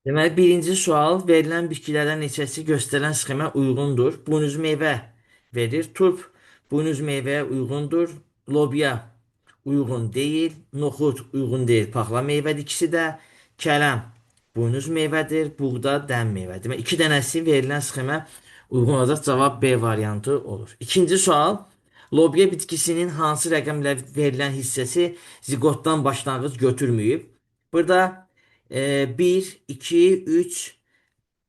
Deməli, birinci sual verilən bitkilərdən neçəsi göstərilən sxemə uyğundur? Buynuz meyvə verir. Turp buynuz meyvəyə uyğundur. Lobya uyğun deyil. Noxud uyğun deyil. Paxla meyvədir ikisi də. Kələm buynuz meyvədir. Buğda dən meyvədir. Deməli, iki dənəsi verilən sxemə uyğun olacaq. Cavab B variantı olur. İkinci sual. Lobya bitkisinin hansı rəqəmlə verilən hissəsi ziqotdan başlanğıc götürməyib? Burada 1, 2, 3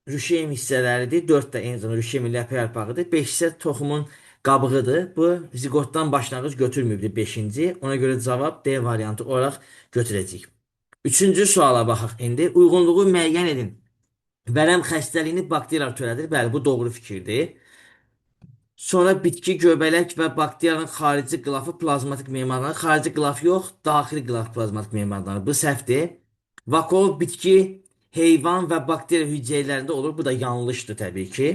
rüşeym hissələridir. 4 də eyni zamanda rüşeymin ləpə yarpağıdır. 5 isə toxumun qabığıdır. Bu ziqotdan başlanğıc götürməyibdir 5-ci. Ona görə cavab D variantı olaraq götürəcəyik. Üçüncü suala baxaq indi. Uyğunluğu müəyyən edin. Vərəm xəstəliyini bakteriyalar törədir. Bəli, bu doğru fikirdir. Sonra bitki, göbələk və bakteriyanın xarici qilafı plazmatik membranları. Xarici qilaf yox, daxili qilaf plazmatik membranları. Bu səhvdir. Vakuol bitki, heyvan və bakteriya hüceyrələrində olur. Bu da yanlışdır təbii ki.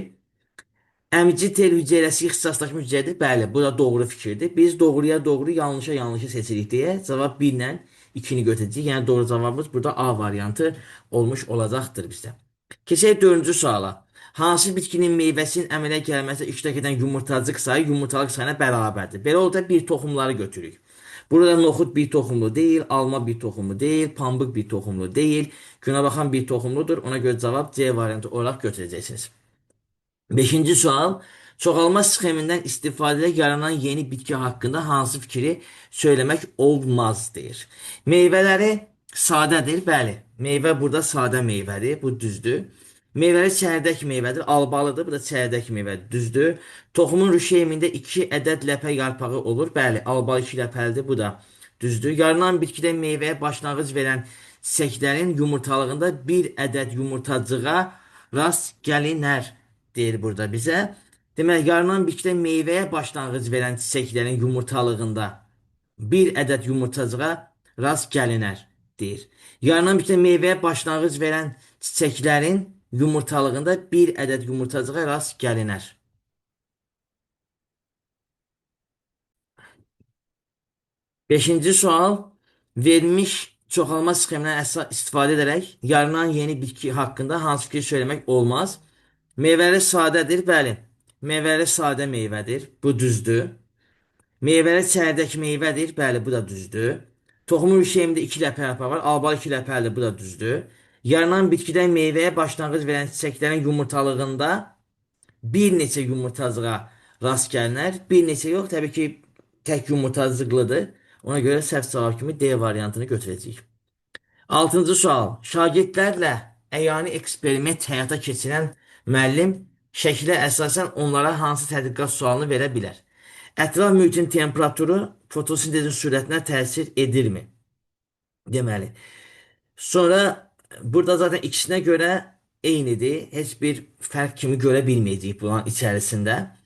Əmici tel hüceyrəsi ixtisaslaşmış hüceyrədir. Bəli, bu da doğru fikirdir. Biz doğruya doğru, yanlışa yanlışı seçirik deyə cavab 1 ilə 2-ni götürəcəyik. Yəni doğru cavabımız burada A variantı olmuş olacaqdır bizdə. Keçək dördüncü suala. Hansı bitkinin meyvəsinin əmələ gəlməsi iştirak edən yumurtacıq sayı yumurtalıq sayına bərabərdir? Belə olduqda bir toxumları götürürük. Burada noxud bir toxumlu deyil, alma bir toxumlu deyil, pambıq bir toxumlu deyil, günəbaxan bir toxumludur. Ona görə cavab C variantı olaraq götürəcəksiniz. Beşinci sual. Çoxalma sxemindən istifadə ilə yaranan yeni bitki haqqında hansı fikri söyləmək olmaz deyir. Meyvələri sadədir, bəli. Meyvə burada sadə meyvədir, bu düzdür. Meyvələri çəyirdək meyvədir, albalıdır, bu da çəyirdək meyvədir, düzdür. Toxumun rüşeymində 2 ədəd ləpə yarpağı olur, bəli, albalı 2 ləpəlidir, bu da düzdür. Yaranan bitkidə meyvəyə başlanğıc verən çiçəklərin yumurtalığında 1 ədəd yumurtacığa rast gəlinər deyir burada bizə. Deməli, yaranan bitkidə meyvəyə başlanğıc verən çiçəklərin yumurtalığında 1 ədəd yumurtacığa rast gəlinər deyir. Yaranan bitkidə meyvəyə başlanğıc verən çiçəklərin yumurtalığında 1 ədəd yumurtacığa rast gəlinər. Beşinci sual, verilmiş çoxalma sxemindən əsas istifadə edərək yaranan yeni bitki haqqında hansı fikri söyləmək olmaz? Meyvələri sadədir, bəli. Meyvələri sadə meyvədir, bu düzdür. Meyvələri çəyirdək meyvədir, bəli, bu da düzdür. Toxumun rüşeymində 2 ləpə yarpağı var, albalı 2 ləpəlidir, bu da düzdür. Yaranan bitkidən meyvəyə başlanğıc verən çiçəklərin yumurtalığında bir neçə yumurtacığa rast gəlinər. Bir neçə yox, təbii ki, tək yumurtacıqlıdır. Ona görə səhv cavab kimi D variantını götürəcəyik. Altıncı sual. Şagirdlərlə əyani eksperiment həyata keçirən müəllim şəklə əsasən onlara hansı tədqiqat sualını verə bilər? Ətraf mühitin temperaturu fotosintezin sürətinə təsir edirmi? Deməli. Sonra burada zaten ikisinə görə eynidir. Heç bir fərq kimi görə bilməyəcəyik bunun içərisində.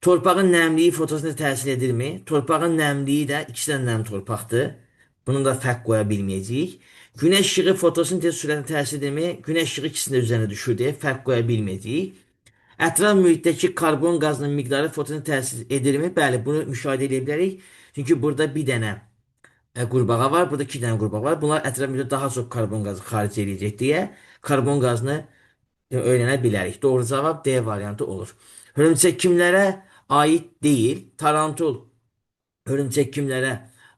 Torpağın nəmliyi fotosintezə təsir edirmi? Torpağın nəmliyi də ikisi də nəm torpaqdır. Bunun da fərq qoya bilməyəcəyik. Günəş işığı fotosintez sürətinə təsir edirmi? Günəş işığı ikisinin də üzərinə düşür deyə fərq qoya bilməyəcəyik. Ətraf mühitdəki karbon qazının miqdarı fotosintezə təsir edirmi? Bəli, bunu müşahidə edə bilərik. Çünki burada bir dənə qurbağa var, burada 2 dənə qurbağa var. Bunlar ətraf mühitdə daha çox karbon qazı xaric eləyəcək deyə karbon qazını öyrənə bilərik. Doğru cavab D variantı olur. Hörümçək kimlərə aid deyil? Tarantul hörümçək kimlərə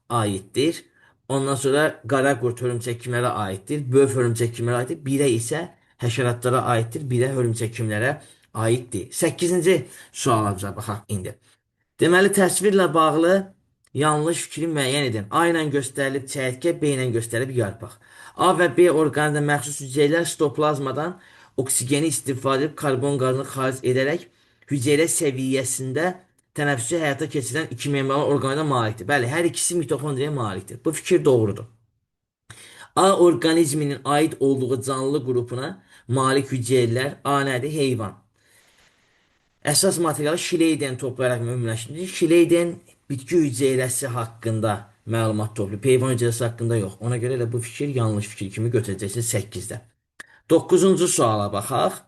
aiddir? Ondan sonra qara qurd hörümçək kimlərə aiddir? Böyük hörümçək kimlərə aiddir? Birə isə həşəratlara aiddir. Birə hörümçək kimlərə aiddir? 8-ci suala baxaq indi. Deməli, təsvirlə bağlı yanlış fikri müəyyən edin. A ilə göstərilib çəyirtkə, B ilə göstərilib yarpaq. A və B orqanında məxsus hüceyrələr sitoplazmadan oksigeni istifadə edib karbon qazını xaric edərək hüceyrə səviyyəsində tənəffüsü həyata keçirən iki membranlı orqanoida malikdir. Bəli, hər ikisi mitoxondriyaya malikdir. Bu fikir doğrudur. A orqanizminin aid olduğu canlı qrupuna malik hüceyrələr A nədir? Heyvan. Əsas materialı Şileyden toplayaraq müəyyənləşdirilir. Şileyden bitki hüceyrəsi haqqında məlumat toplayıb, heyvan hüceyrəsi haqqında yox. Ona görə elə bu fikir yanlış fikir kimi götürəcəksiniz 8-də. 9-cu suala baxaq.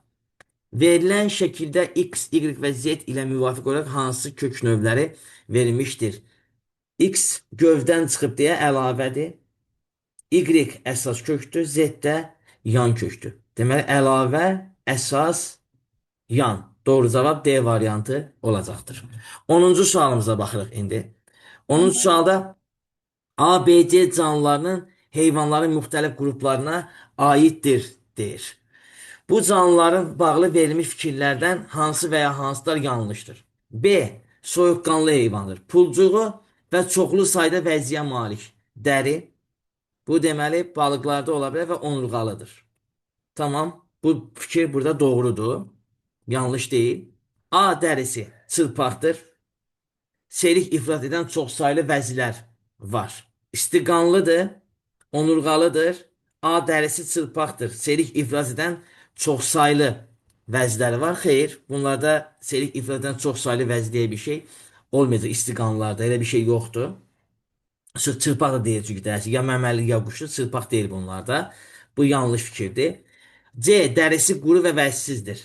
Verilən şəkildə X, Y və Z ilə müvafiq olaraq hansı kök növləri verilmişdir? X gövdən çıxıb deyə əlavədir. Y əsas kökdür, Z də yan kökdür. Deməli, əlavə, əsas, yan. Doğru cavab D variantı olacaqdır. 10-cu sualımıza baxırıq indi. 10-cu sualda A, B, C canlılarının heyvanların müxtəlif qruplarına aiddir, deyir. Bu canlıların bağlı verilmiş fikirlərdən hansı və ya hansılar yanlışdır? B. Soyuqqanlı heyvandır. Pulcuğu və çoxlu sayda vəziyə malik. Dəri. Bu deməli balıqlarda ola bilər və onurğalıdır. Tamam. Bu fikir burada doğrudur. Yanlış deyil. A dərisi çılpaqdır. Serik ifraz edən çoxsaylı vəzilər var. İstiqanlıdır, onurğalıdır. A dərisi çılpaqdır. Serik ifraz edən çoxsaylı vəziləri var. Xeyr, bunlarda serik ifraz edən çoxsaylı vəzi deyə bir şey olmayacaq istiqanlılarda. Elə bir şey yoxdur. Çılpaq da deyil çünki dərisi. Ya məməli, ya quşlu, çılpaq deyil bunlarda. Bu yanlış fikirdir. C. Dərisi quru və vəzsizdir.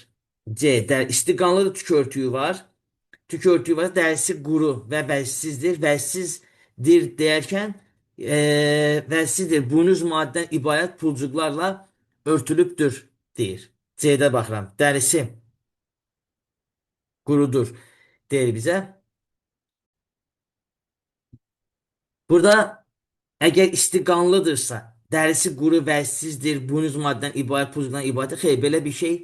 C. İstiqanlı tük örtüyü var. Tük örtüyü var. Dərisi quru və vəzsizdir. Vəzsizdir deyərkən vəzsizdir. Buynuz maddədən ibarət pulcuqlarla örtülübdür deyir. C-də baxıram. Dərisi qurudur deyir bizə. Burada əgər istiqanlıdırsa, dərisi quru, vəzsizdir, buynuz maddədən ibarət, pulcuqdan ibarətdir. Xeyr, belə bir şey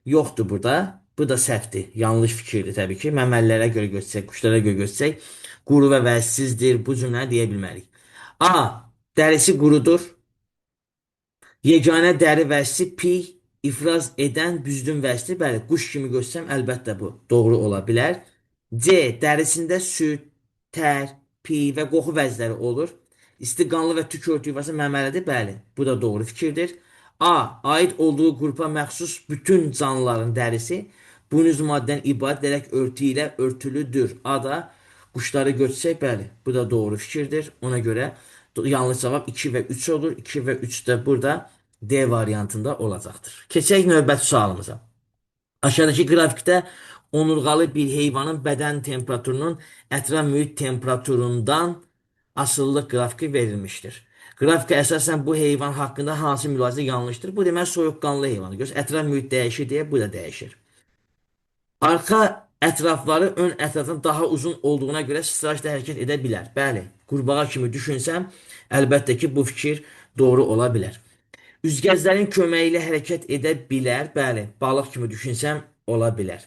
yoxdur burada. Bu da səhvdir. Yanlış fikirdir təbii ki. Məməlilərə görə götürsək, quşlara görə götürsək, quru və vəzsizdir. Bu cümləni deyə bilmərik. A. Dərisi qurudur. Yeganə dəri vəzsi piy ifraz edən büzdün vəzsidir. Bəli, quş kimi götürsəm, əlbəttə bu doğru ola bilər. C. Dərisində süd, tər, piy və qoxu vəzləri olur. İstiqanlı və tük örtüyü varsa məməlidir. Bəli, bu da doğru fikirdir. A. Aid olduğu qrupa məxsus bütün canlıların dərisi buynuz maddədən ibarət dərək örtüyü ilə örtülüdür. A da quşları götürsək, bəli, bu da doğru fikirdir. Ona görə yanlış cavab 2 və 3 olur. 2 və 3 də burada D variantında olacaqdır. Keçək növbəti sualımıza. Aşağıdakı qrafikdə onurğalı bir heyvanın bədən temperaturunun ətraf mühit temperaturundan asılılıq qrafiki verilmişdir. Qrafikə əsasən bu heyvan haqqında hansı mülahizə yanlışdır? Bu demək soyuqqanlı heyvandır. Görürsünüz, ətraf mühit dəyişir deyə bu da dəyişir. Arxa ətrafları ön ətrafdan daha uzun olduğuna görə sıçrayışla hərəkət edə bilər. Bəli, qurbağa kimi düşünsəm, əlbəttə ki, bu fikir doğru ola bilər. Üzgəclərin köməyi ilə hərəkət edə bilər. Bəli, balıq kimi düşünsəm, ola bilər.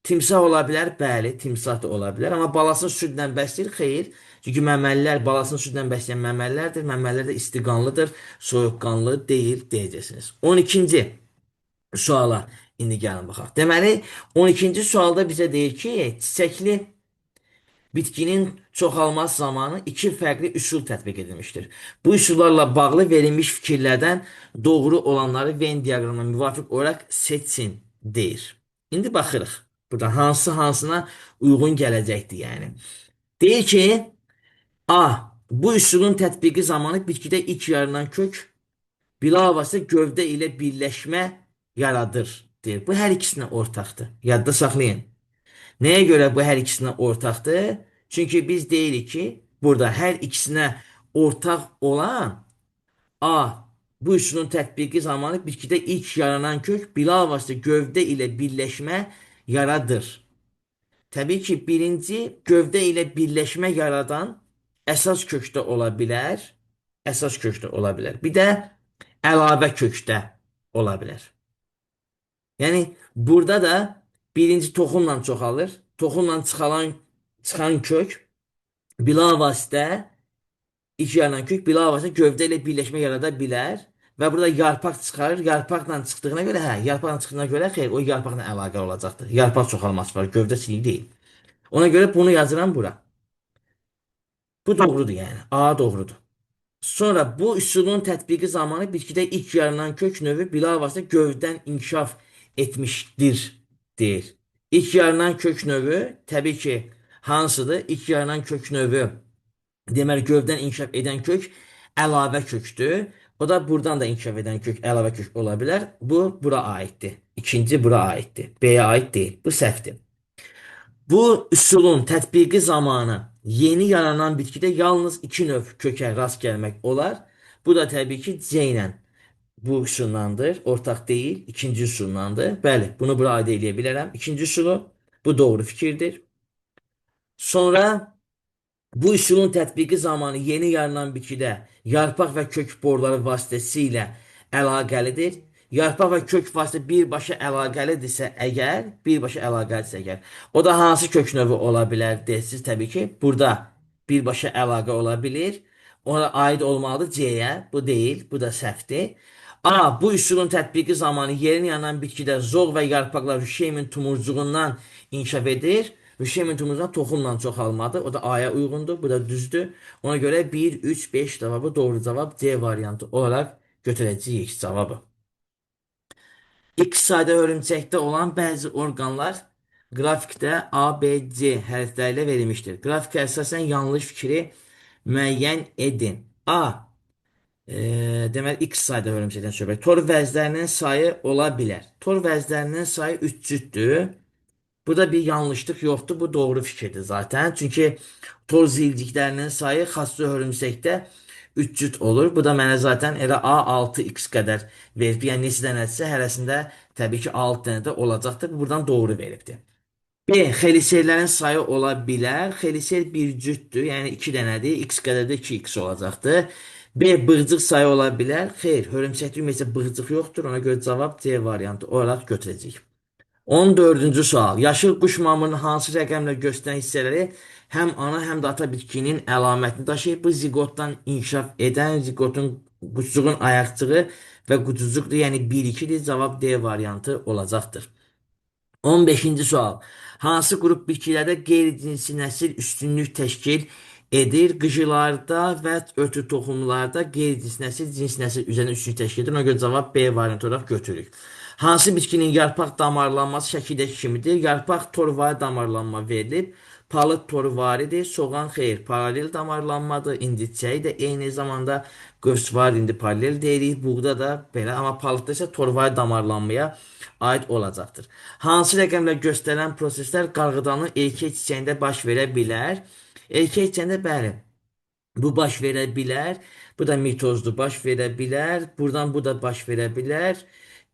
Timsah ola bilər, bəli, timsah da ola bilər. Amma balasını südlə bəsləyir, xeyr. Çünki məməlilər balasını südlə bəsləyən məməlilərdir. Məməlilər də istiqanlıdır, soyuqqanlı deyil deyəcəksiniz. 12-ci suala indi gəlin baxaq. Deməli, 12-ci sualda bizə deyir ki, çiçəkli bitkinin çoxalması zamanı iki fərqli üsul tətbiq edilmişdir. Bu üsullarla bağlı verilmiş fikirlərdən doğru olanları Venn diaqramına müvafiq olaraq seçin deyir. İndi baxırıq. Burada hansı hansına uyğun gələcəkdir yəni. Deyir ki, A. Bu üsulun tətbiqi zamanı bitkidə ilk yaranan kök bilavasitə gövdə ilə birləşmə yaradır. Deyir. Bu hər ikisinə ortaqdır. Yadda saxlayın. Nəyə görə bu hər ikisinə ortaqdır? Çünki biz deyirik ki, burada hər ikisinə ortaq olan A. Bu üsulun tətbiqi zamanı bitkidə ilk yaranan kök bilavasitə gövdə ilə birləşmə yaradır. Təbii ki, birinci gövdə ilə birləşmə yaradan əsas kökdə ola bilər. Əsas kökdə ola bilər. Bir də əlavə kökdə ola bilər. Yəni burada da birinci toxumla çoxalır. Toxumla çıxan kök bilavasitə ilk yaranan kök bilavasitə gövdə ilə birləşmə yarada bilər və burada yarpaq çıxarır. Yarpaqla çıxdığına görə, hə, yarpaqla çıxdığına görə xeyr, o yarpaqla əlaqəli olacaqdır. Yarpaq çoxalması var, gövdəçilik deyil. Ona görə bunu yazıram bura. Bu doğrudur yəni. A doğrudur. Sonra bu üsulun tətbiqi zamanı bitkidə ilk yaranan kök növü bilavasitə gövdən inkişaf etmişdir, deyir. İlk yaranan kök növü təbii ki, hansıdır? İlk yaranan kök növü, deməli, gövdən inkişaf edən kök əlavə kökdür. O da buradan da inkişaf edən kök əlavə kök ola bilər. Bu bura aiddir. İkinci bura aiddir. B-yə aid deyil. Bu səhvdir. Bu üsulun tətbiqi zamanı yeni yaranan bitkidə yalnız iki növ kökə rast gəlmək olar. Bu da təbii ki, C ilə Bu üsullandır. Ortaq deyil, ikinci üsullandır. Bəli, bunu bura aid eləyə bilərəm. İkinci üsulu bu doğru fikirdir. Sonra bu üsulun tətbiqi zamanı yeni yaranan bitkidə yarpaq və kök boruları vasitəsilə əlaqəlidir. Yarpaq və kök vasitə birbaşa əlaqəlidirsə əgər, birbaşa əlaqəlidirsə əgər, o da hansı kök növü ola bilər deyirsiniz təbii ki, burada birbaşa əlaqə ola bilir. Ona aid olmalıdır C-yə, bu deyil, bu da səhvdir. A, bu üsulun tətbiqi zamanı yerin yaranan bitkidə zoğ və yarpaqlar rüşeymin tumurcuğundan inkişaf edir. Rüşeymin tumurcuğundan toxumla çoxalmadır. O da A-ya uyğundur, bu da düzdür. Ona görə 1, 3, 5 cavabı doğru cavab C variantı olaraq götürəcəyik cavabı. X sayda hörümçəkdə olan bəzi orqanlar qrafikdə A, B, C hərfləri ilə verilmişdir. Qrafikə əsasən yanlış fikri müəyyən edin. A, deməli X sayda hörümçəkdən söhbət. Tor vəzlərinin sayı ola bilər. Tor vəzlərinin sayı 3 cütdür. Burada bir yanlışlık yoxdur. Bu doğru fikirdir zaten. Çünki tor zilciklərinin sayı xasslı hörümçəkdə 3 cüt olur. Bu da mənə zaten elə A6X qədər verib. Yəni neçə dənədirsə hərəsində təbii ki 6 dənə də olacaqdır. Bu buradan doğru veribdir. B. Xeliserlərin sayı ola bilər. Xeliser bir cütdür. Yəni 2 dənədir. X qədər də 2X olacaqdır. B. Bığcıq sayı ola bilər. Xeyr, hörümçəkdə ümumiyyətcə bığcıq yoxdur. Ona görə cavab C variantı olaraq götürəcəyik. 14-cü sual. Yaşıl quş mamırının hansı rəqəmlə göstərən hissələri həm ana, həm də ata bitkinin əlamətini daşıyır? Bu ziqotdan inkişaf edən ziqotun quşcuğun ayaqcığı və qutucuqdur. Yəni 1-2-dir. Cavab D variantı olacaqdır. 15-ci sual. Hansı qrup bitkilərdə qeyri-cinsi nəsil üstünlük təşkil edir? Qıcılarda və ötü toxumlarda qeyri-cinsi nəsil cins nəsil üzərində üstünlük təşkil edir. Ona görə cavab B variantı olaraq götürürük. Hansı bitkinin yarpaq damarlanması şəkildəki kimidir? Yarpaq torvari damarlanma verilib. Palıd torvaridir. Soğan xeyr, paralel damarlanmadır. İndi çiçəyi də eyni zamanda qövsvari indi paralel deyirik. Buğda da belə, amma palıdda isə torvari damarlanmaya aid olacaqdır. Hansı rəqəmlə göstərilən proseslər qarğıdanın erkək çiçəyində baş verə bilər? Erkək çiçəyində bəli, bu baş verə bilər. Bu da mitozdur, baş verə bilər. Buradan bu da baş verə bilər.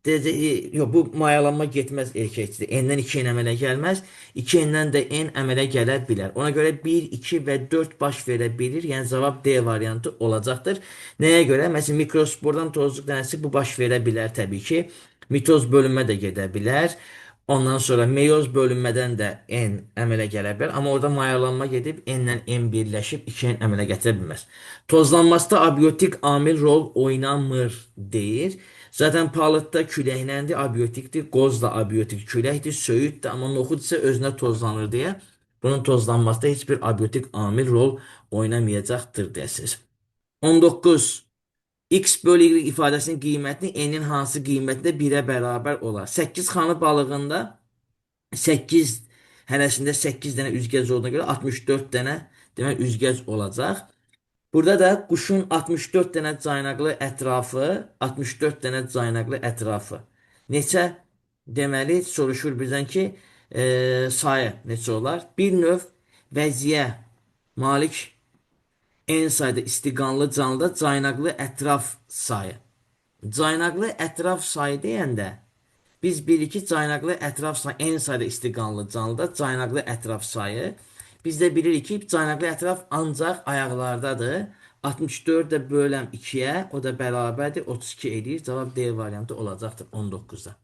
Deyəcək, yox, bu mayalanma getməz erkəkçidə. N-dən 2 N əmələ gəlməz. 2 N-dən də N əmələ gələ bilər. Ona görə 1, 2 və 4 baş verə bilir. Yəni cavab D variantı olacaqdır. Nəyə görə? Məsələn, mikrospordan tozluq dənəsi bu baş verə bilər təbii ki. Mitoz bölünmə də gedə bilər. Ondan sonra meyoz bölünmədən də N əmələ gələ bilər. Amma orada mayalanma gedib N-lə N birləşib 2N əmələ gətirə bilməz. Tozlanmasında abiotik amil rol oynamır deyir. Zaten palıdda küləkləndi, abiotikdir. Qoz da abiotik küləkdir, söyüddür, amma noxud isə özünə tozlanır deyə bunun tozlanmasında heç bir abiotik amil rol oynamayacaqdır deyəsiniz. 19. X bölü Y ifadəsinin qiymətini N-in hansı qiymətində 1-ə bərabər olar? 8 xanı balığında 8 hərəsində 8 dənə üzgəc olduğuna görə 64 dənə demək üzgəc olacaq. Burada da quşun 64 dənə caynaqlı ətrafı, 64 dənə caynaqlı ətrafı. Neçə? Deməli, soruşur bizdən ki, sayı neçə olar? Bir növ vəziyə malik en sayda istiqanlı canlıda caynaqlı ətraf sayı. Caynaqlı ətraf sayı deyəndə biz bilirik ki, caynaqlı ətraf sayı en sayda istiqanlı canlıda caynaqlı ətraf sayı. Biz də bilirik ki, caynaqlı ətraf ancaq ayaqlardadır. 64 də böləm 2-yə, o da bərabərdir 32 eləyir. Cavab D variantı olacaqdır 19-da.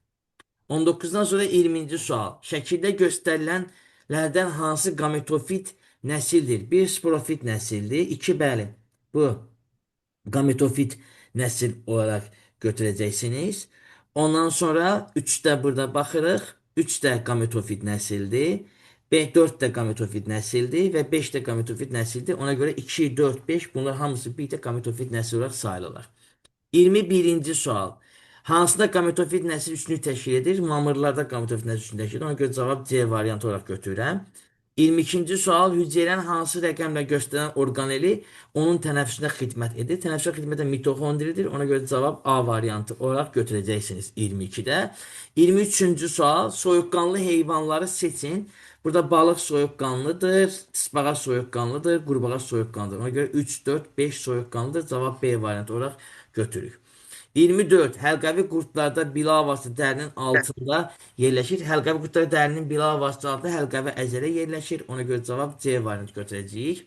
19-dan sonra 20-ci sual. Şəkildə göstərilənlərdən hansı qametofit nəsildir? Bir sporofit nəsildir. 2, bəli, bu qametofit nəsil olaraq götürəcəksiniz. Ondan sonra 3-də burada baxırıq. 3 də qametofit nəsildir. 4 də qametofit nəsildir və 5 də qametofit nəsildir. Ona görə 2, 4, 5 bunlar hamısı bir də qametofit nəsil olaraq sayılırlar. 21-ci sual. Hansında qametofit nəsil üstünlük təşkil edir? Mamırlarda qametofit nəsil üstünlük təşkil edir. Ona görə cavab C variantı olaraq götürürəm. 22-ci sual. Hüceyrənin hansı rəqəmlə göstərilən orqaneli onun tənəffüsünə xidmət edir? Tənəffüsə xidmət edən mitoxondridir. Ona görə cavab A variantı olaraq götürəcəksiniz 22-də. 23-cü sual. Soyuqqanlı heyvanları seçin. Burada balıq soyuqqanlıdır, tısbağa soyuqqanlıdır, qurbağa soyuqqanlıdır. Ona görə 3, 4, 5 soyuqqanlıdır. Cavab B variantı olaraq götürürük. 24. Həlqəvi qurdlarda bilavasitə dərinin altında yerləşir. Həlqəvi qurdlarda dərinin bilavasitə altında həlqəvi əzələ yerləşir. Ona görə cavab C variantı götürəcəyik.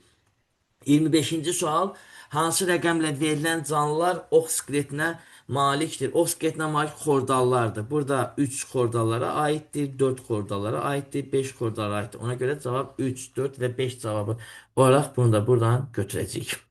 25-ci sual. Hansı rəqəmlə verilən canlılar ox skeletinə malikdir? Ox skeletinə malik xordallardır. Burada 3 xordallara aiddir, 4 xordallara aiddir, 5 xordallara aiddir. Ona görə cavab 3, 4 və 5 cavabı olaraq bunu da buradan götürəcəyik.